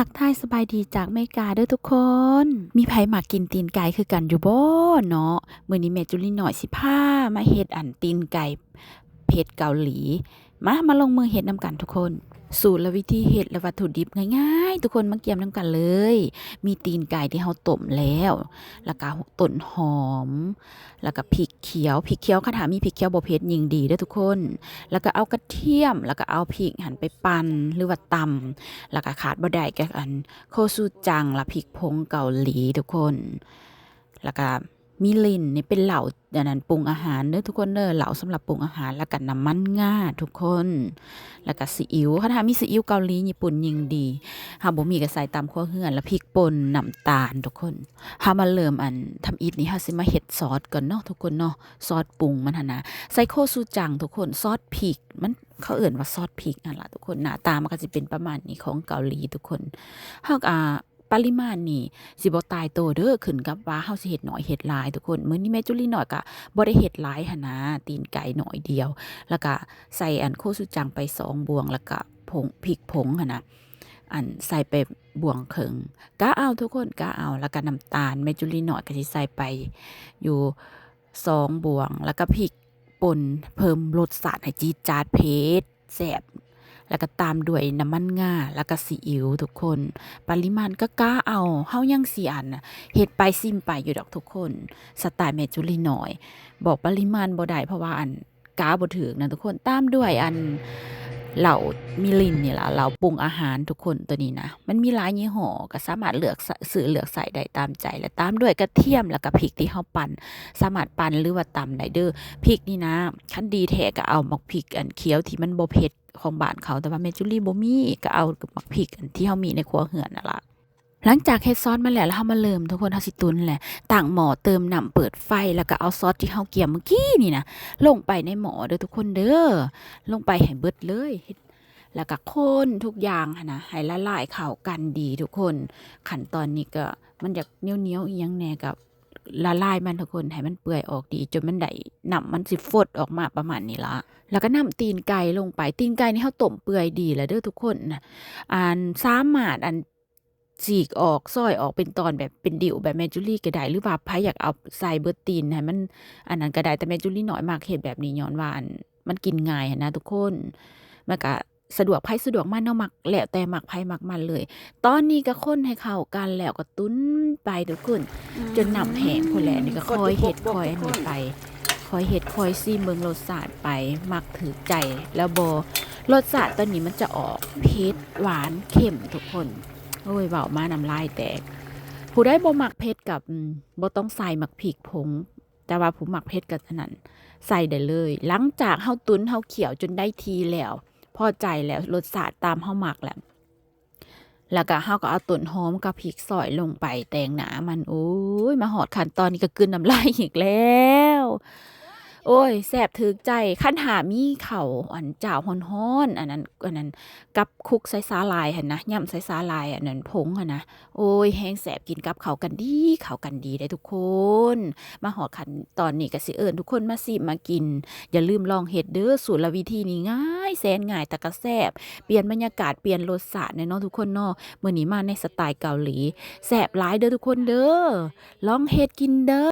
ທັກທາຍສະບາຍດີຈາກເມກາເດີທຸກຄົນ. ມີໃຜມັກກິນຕີນໄກ່ຄືກັນຢູ່ບໍ່ເນາະ? ມື້ນີ້ແມ່ຈູລີນ້ອຍຊິພາມາເຮັດອັນຕີນໄກ່ເຜັດເກົາຫຼີ. ມາ ມາລົງມືເຮັດນຳກັນທຸກຄົນ. ສູດ ແລະ ວິທີເຮັດ ແລະ ວັດຖຸດິບງ່າຍໆ ທຸກຄົນມາກຽມນຳກັນເລີຍ. ມີຕີນໄກ່ທີ່ເຮົາຕົ້ມແລ້ວ ແລ້ວກະຕົ້ນຫອມ ແລ້ວກະພິກຂຽວ, ພິກຂຽວ ຄັນຖ້າມີພິກຂຽວບໍ່ເຜັດຍິ່ງດີເດີທຸກຄົນ. ແລ້ວກະເອົາກະທຽມ ແລ້ວກະເອົາພິກຫັ້ນໄປປັ່ນ ຫຼືວ່າຕຳ. ແລ້ວກະຂາດບໍ່ໄດ້ກະອັນໂຄຊູຈັງ ແລະ ພິກຜົງເກົາຫຼີທຸກຄົນ. ແລ້ວກະມິລິນນີ້ເປັນເຫຼົ້າອັນນັ້ນປຸງອາຫານເດີທຸກຄົນເດີ, ເຫຼົ້າສຳລັບປຸງອາຫານ ແລ້ວກະນ້ຳມັນງາທຸກຄົນ. ແລ້ວກະຊີອິ້ວ ຄັນຖ້າມີຊີອິ້ວເກົາຫຼີຍີ່ປຸ່ນຍິ່ງດີ. ຖ້າບໍ່ມີກະໃສ່ຕາມຄົວເຮືອນ ແລ້ວພິກປົ່ນ ນ້ຳຕານທຸກຄົນ. ເຮົາມາເລີ່ມອັນທຳອິດນີ້ ເຮົາຊິມາເຮັດຊອດກ່ອນເນາະທຸກຄົນເນາະ, ຊອດປຸງມັນຫັ້ນນະ. ໃສ່ໂຄຊູຈັງທຸກຄົນ, ຊອດພິກ ມັນ ເຂົາເອີ້ນວ່າຊອດພິກຫັ້ນລະທຸກຄົນ. ໜ້າຕາມັນກະຊິເປັນປະມານນີ້ ຂອງເກົາຫຼີທຸກຄົນ. ເຮົາກະ ປະລິມານນີ້ຊິບໍ່ຕາຍໂຕເດີ, ຂຶ້ນກັບວ່າເຮົາຊິເຮັດໜ້ອຍເຮັດຫຼາຍທຸກຄົນ. ມື້ນີ້ແມ່ຈູລີນ້ອຍກະບໍ່ໄດ້ເຮັດຫຼາຍຫັ້ນນະ, ຕີນໄກ່ໜ້ອຍດຽວ ແລ້ວກະໃສ່ອັນໂຄຊູຈັງໄປສອງບ່ວງ ແລ້ວກະຜົງ ພິກຜົງຫັ້ນນະ ອັນໃສ່ໄປບ່ວງເຄິ່ງ. ກະເອົາທຸກຄົນ ກະເອົາ. ແລ້ວກະນ້ຳຕານ ແມ່ຈູລີນ້ອຍກະຊິໃສ່ໄປຢູ່ສອງບ່ວງ ແລ້ວກະພິກ ປົ່ນເພີ່ມລົດຊາດໃຫ້ຈີດຈາດເຜັດແຊບ ແລ້ວກະຕາມດ້ວຍນ້ຳມັນງາ ແລ້ວກະຊີອິ້ວທຸກຄົນ. ປະລິມານກະກະເອົາ, ເຮົາຍັງຊິອັນເຮັດໄປຊີມໄປຢູ່ດອກທຸກຄົນ. ສະໄຕແມ່ຈູລີນ້ອຍ ບອກປະລິມານບໍ່ໄດ້ ເພາະວ່າອັນກະບໍ່ຖືກນະທຸກຄົນ. ຕາມດ້ວຍອັນເຫຼົ້າມິລິນນີ້ລະ, ເຫຼົ້າປຸງອາຫານທຸກຄົນ. ໂຕນີ້ນະ ມັນມີຫຼາຍຍີ່ຫໍ້ ກະສາມາດເລືອກ ຊື້ເລືອກໃຊ້ໄດ້ຕາມໃຈ ແລະ ຕາມດ້ວຍກະທຽມ ແລ້ວກະພິກທີ່ເຮົາປັ່ນ ສາມາດປັ່ນ ຫຼືວ່າຕຳໄດ້ເດີ. ພິກນີ້ນະ ຄັນດີແທ້ກະເອົາໝາກພິກອັນຂຽວທີ່ມັນບໍ່ເຜັດຂອງບ້ານເຂົາ, ແຕ່ວ່າແມ່ຈູລີບໍ່ມີ ກະເອົາໝາກພິກອັນທີ່ເຮົາມີໃນຄົວເຮືອນຫັ້ນລະ. ຫຼັງຈາກເຮັດຊອດມາແລ້ວ ແລ້ວເຮົາມາເລີ່ມທຸກຄົນ, ເຮົາຊິຕຸນແຫຼະ. ຕັ້ງໝໍ້ ເຕີມນ້ຳ ເປີດໄຟ ແລ້ວກະເອົາຊອດທີ່ເຮົາກຽມມື້ກີ້ນີ້ນະ ລົງໄປໃນໝໍ້ເດີທຸກຄົນເດີ. ລົງໄປໃຫ້ເບິດເລີຍ ເຮັດ ແລ້ວກະຄົນທຸກຢ່າງຫັ້ນນະ ໃຫ້ລະລາຍເຂົ້າກັນດີທຸກຄົນ. ຂັ້ນຕອນນີ້ກະ ມັນຢາກໜຽວໆອີ່ຫຍັງແດ່ ກະລະລາຍມັນທຸກຄົນ ໃຫ້ມັນເປື່ອຍອອກດີ ຈົນມັນໄດ້ ນ້ຳມັນຊິຟົດອອກມາປະມານນີ້ລະ. ແລ້ວກະນ້ຳຕີນໄກ່ລົງໄປ. ຕີນໄກ່ນີ້ເຮົາຕົ້ມເປື່ອຍດີແລ້ວເດີທຸກຄົນ. ອັນ ສາມາດ ອັນ ສີກອອກ ຊອຍອອກເປັນຕອນແບບເປັນດິ້ວແບບແມ່ຈູລີກະໄດ້ ຫຼືວ່າໃຜຢາກເອົາໃສ່ເບິດຕີນໃຫ້ມັນອັນນັ້ນກະໄດ້. ແຕ່ແມ່ຈູລີນ້ອຍມັກເຮັດແບບນີ້ ຍ້ອນວ່າອັນ ມັນກິນງ່າຍຫັ້ນນະທຸກຄົນ. ມັນກະ ສະດວກໃຜສະດວກມັນເນາະ, ມັກ ແລ້ວແຕ່ມັກໃຜມັກມັນເລີຍ. ຕອນນີ້ກະຄົນໃຫ້ເຂົ້າກັນ ແລ້ວກະຕຸນໄປທຸກຄົນ ຈົນນ້ຳແຫ້ງພຸ້ນແຫຼະ. ນີ້ກະຄ່ອຍເຮັດຄ່ອຍອັນນີ້ໄປ ຄ່ອຍເຮັດຄ່ອຍຊີມເບິ່ງລົດຊາດໄປ ມັກຖືກໃຈແລ້ວບໍ່. ລົດຊາດຕອນນີ້ມັນຈະອອກເຜັດ ຫວານ ເຄັມທຸກຄົນ. ໂອ້ຍ ເວົ້າມານ້ຳລາຍແຕກ. ຜູ້ໃດບໍ່ມັກເຜັດກະ ອືມ ບໍ່ຕ້ອງໃສ່ໝາກພິກຜົງ ແຕ່ວ່າຜູ້ມັກເຜັດກະອັນນັ້ນ ໃສ່ໄດ້ເລີຍ. ຫຼັງຈາກເຮົາຕຸນເຮົາຂ້ຽວຈົນໄດ້ທີ່ແລ້ວ ພໍໃຈແລ້ວ ລົດຊາດຕາມເຮົາມັກແລ້ວ ແລ້ວກະເຮົາກະເອົາຕົ້ນຫອມກັບພິກຊອຍລົງໄປແຕ່ງໜ້າມັນ. ໂອ້ຍ ມາຮອດຂັ້ນຕອນນີ້ກະກືນນ້ຳລາຍອີກແລ້ວ. ໂອ້ຍ ແຊບຖືກໃຈ. ຄັນຖ້າມີເຂົ້າອັນເຈົ້າຮ້ອນໆ ອັນນັ້ນ ອັນນັ້ນ ກັບຄຸກໃສ່ສາຫຼ່າຍຫັ້ນນະ ຫຍ້ຳໃສ່ສາຫຼ່າຍອັນນັ້ນ ຜົງຫັ້ນນະ ໂອ້ຍ ແຮງແຊບ ກິນກັບເຂົ້າກັນດີ ເຂົ້າກັນດີເດ້ທຸກຄົນ. ມາຮອດຂັ້ນຕອນນີ້ກະຊິເອີ້ນທຸກຄົນມາຊີມມາກິນ. ຢ່າລືມລອງເຮັດເດີ ສູດ ແລະ ວິທີນີ້ງ່າຍແສນງ່າຍ ແຕ່ກະແຊບ ປ່ຽນບັນຍາກາດ ປ່ຽນລົດຊາດແນ່ເນາະທຸກຄົນເນາະ. ມື້ນີ້ມາໃນສະໄຕເກົາຫຼີ ແຊບຫຼາຍເດີທຸກຄົນເດີ ລອງເຮັດກິນເດີ.